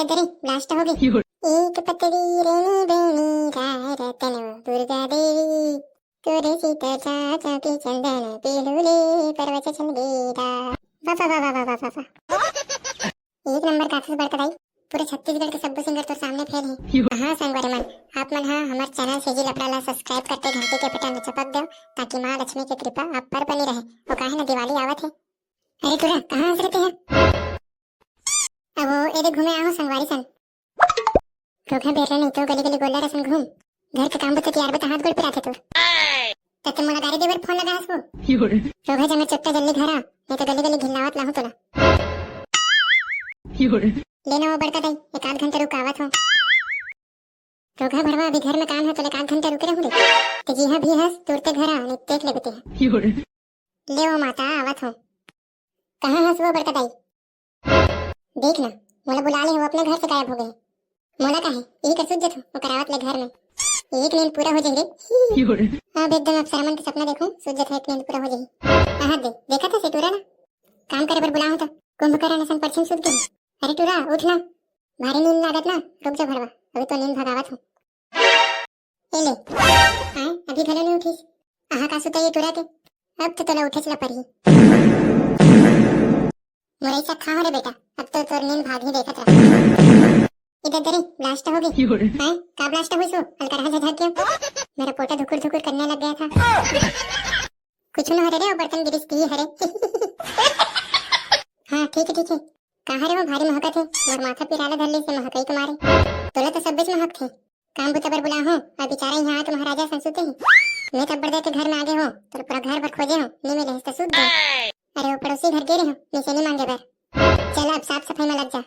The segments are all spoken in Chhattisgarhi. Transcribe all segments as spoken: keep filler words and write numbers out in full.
दे रे, ब्लास्ट हो गई। एक पतली रेणी बेणी राय रतन दुर्गा देवी, तोरे सीता चाचा के चंदन पीलू ले परवा चल गेरा। वाह, वाह, वाह, वाह, वाह, वाह, वाह। एक नंबर गाथस बड़का दाई, पूरे छत्तीसगढ़ के सब्बो सिंगर तोर सामने फेल हे। हाँ संगवारी मन, आप मन हा हमर चैनल सेजी लफड़ा ला सब्सक्राइब करके घंटी के बटन ला चपक देव, ताकि माँ लक्ष्मी के कृपा आप पर बनी रहे। वो काहे ना दिवाली आवत हे। अरे टुरा, कहाँ हंस रहे हैं? अब वो एदे घूमे आहो संगवारी सन। रोगहा बेरा नहीं तो गली गली गोल्लर असन घूम। घर के काम बुता तियार बता हाथ गोड़ पिराथे तोर। तब तो मोला गाड़ी देबर फोन लगा हस वो। रोगहा जमे चुट्टा जल्दी घर आ, नहीं तो गली गली घिल्लावत लाहूं तोला। ले ना वो बड़का दाई, एक आध घंटा रुकावत हो। रोगहा भड़वा अभी घर में काम है, तोले एक आध घंटा रुके रहूं रे। ते जिहा भी हस, तुरते घर आ, नहीं देख लेबे ते। ले वो माता, आवत हो। कहाँ हस वो बड़का दाई? देख ना, मोला बुला ले हो, अपने घर से गायब हो गए। मोला काहे, यही कर सूझ जथो, वो करावत ले घर में। एक नींद पूरा हो जाही रे। अब एकदम अप्सरा मन के सपना देखूं, सूझ जथो एक नींद पूरा हो जाही। आहा दे, देखा था से टूरा ना? काम करे बर बुलाहूं तो कुंभकर्ण असन परछिन सूत गई। अरे टूरा, उठ ना, भारी नींद लागत ना, रुक जा भड़वा, अभी तो नींद भगावत हूँ। ए ले, आए, अभी घलो नहीं उठिस। आहा का सुता ये टूरा के, अब तो तोला उठेच ला परही। मुरई चक्खा हो रे बेटा, अब तो तोर नींद भाग ही देखत रह। इधर दे रे, ब्लास्ट हो गई। हैं? का ब्लास्ट हुई सो? अलकरहा झझक के मेरा पोटा धुकुर धुकुर करने लग गया था। कुछ न हरे रे, वो बर्तन गिरिस की हरे। हाँ, ठीक है, ठीक है। कहाँ रे वो भारी महकत है? मोर माथा पिराला धर ले से महकई के मारे। तोला तो सब बेच महक थे। काम बुता बर बुला हो, अब बेचारा यहाँ आके महाराजा सन सुते ही। मैं तब बड़ देर के घर में आगे हो, तोर पूरा घर भर खोजे हो, नहीं मिले हस तो सूत गए। अरे वो पड़ोसी घर गे रहे हो, नीचे नहीं मांगे बर। चल अब साफ सफाई में लग जा।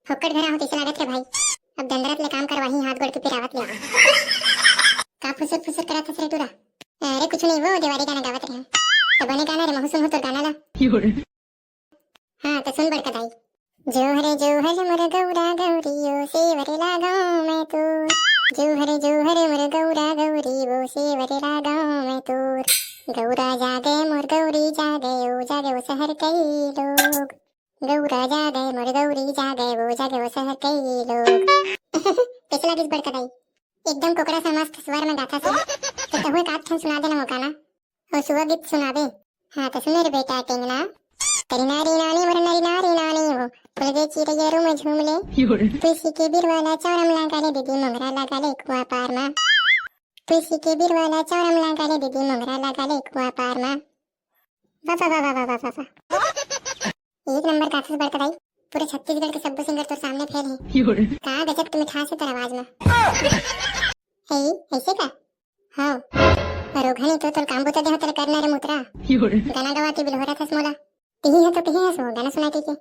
फोकट घर आहो तैसे लागत रे भाई। अब दंदरत ले काम करवाही, हाथ गोड़ के पिरावत ले। का फुसुर फुसुर करत हस रे टूरा? अरे कुछ नहीं, वो देवारी गाना गावत रहे। तो बने गाना रे, महू सुनहूं तोर गाना ला। हाँ तो सुन बड़का दाई। जोहर जोहर मोर गौरा गौरी, ओ सेवरे लागो मैं तो। जोहर जोहर मोर गौरा गौरी, ओ सेवरे लागो मैं तो। गौरा जागे मोर गौरी जागे, ओ जागे ओ शहर कई लोग। गौरा जागे मोर गौरी जागे, ओ जागे ओ शहर कई लोग। कैसे लागिस बड़का दाई? एकदम कोकरा सा मस्त स्वर में गाथा से। तो तहु एक आध ठन सुना देना वो गाना। ओ सुआ गीत सुनाबे। हाँ तो सुने रे बेटा टेंगना। तेरी नारी नानी मोर नारी नारी नानी वो, फूल गे चिरैया रूम झूम ले। तुलसी के बिरवा ला चौरम लगा ले, दीदी मोंगरा लगा ले कुआ पार मा। तुलसी के बिरवा ला चौरम लगा ले, दीदी मोंगरा लगा ले कुआ पार मा। वाह, वाह, वाह। एक नंबर गाथस बड़का दाई, पूरे छत्तीसगढ़ के सब्बो सिंगर तोर सामने फेल हे। का गजब के मिठास हे तोर आवाज में। हे, ऐसे का? हाँ। रोगहा नहीं तो तोर काम बुता देहो तेरे करना रे मुतरा। गाना गवा के बिलहोरा थस मोला। तिही है तो कहीं हस वो गाना सुना के के।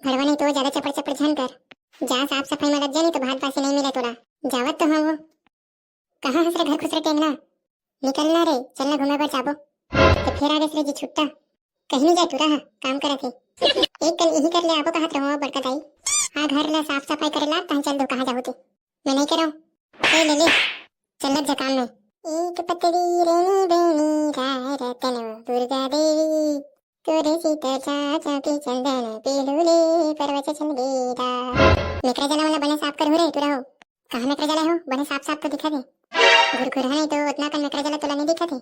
भड़वा नहीं तो ज्यादा चपड़ चपड़ झन कर। जा साफ सफाई में लग जा, नहीं तो भात बासी नहीं मिले तोला। जावत तो हाँ वो। कहाँ हस रे घर खुसरे टेंगना? निकलना रे, चलना घूमे बर जाबो। तो फिर आगे रे जी छुट्टा। कहीं नहीं जाए तू रहा, काम करत हे। एक कन यही कर ले आबो कहत रहो बड़का दाई। हाँ घर ला साफ सफाई करे ला, तहाँ चल दो कहाँ जाहू ते। मैं नहीं करो। ए ले ले, चल लग जा काम में। एक पतली रेणी बेणी राय रतन दुर्गा देवी, तोरे सीता चाचा के चंदन पीलू ले परवा चल गेरा। मेकरा जला वाला बने साफ कर हो रे, तू रहो। कहाँ मेकरा जला हो? बने साफ साफ तो दिखा दे। घुरघुरहा नहीं तो उतना कन मेकरा जला तोला नहीं दिखा थे।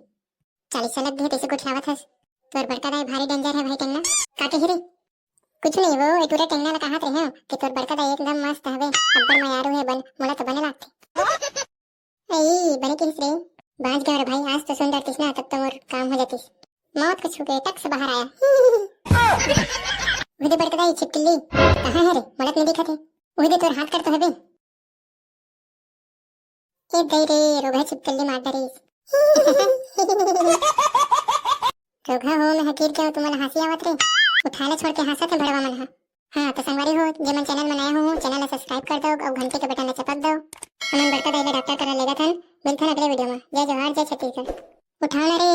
चालीस साल लग गए तैसे गोठियावत हस। तोर बड़का दाई भारी डेंजर है भाई टेंगना। का कही रे? कुछ नहीं वो, ए टूरा टेंगना ला कहत रहे हो कि तोर बड़का दाई एकदम मस्त हवे, अब्बड़ मयारू है बन, मोला तो बने लागथे। ए, बने किहिस रे। बांच गए रे भाई, आज तो सुन डरतीस ना, तब तो मोर काम हो जातीस। मौत को छू के टक से बाहर आया। उहदे बड़का दाई छिपकली, कहाँ है रे? मोला तो नहीं दिखा थे। उहदे तोर हाथ कर तो हबे। ए दई रे, रोगहा छिपकली मार डरिस। रोगहा हो, मैं हा गिर गया, तुम्हारा हंसी आवत रे। उठा ले छोड़ के हंसत है भड़वा मन हा। हाँ, तो संगवारी हो, जे मन चैनल में नया हो, चैनल ला सब्सक्राइब कर दो और घंटी के बटन ला चपक दो। हमन बड़का दाई ला डॉक्टर करा लेगत हन। मिलथन अगले वीडियो में। जय जोहार, जय छत्तीसगढ़। उठाओ ना रे।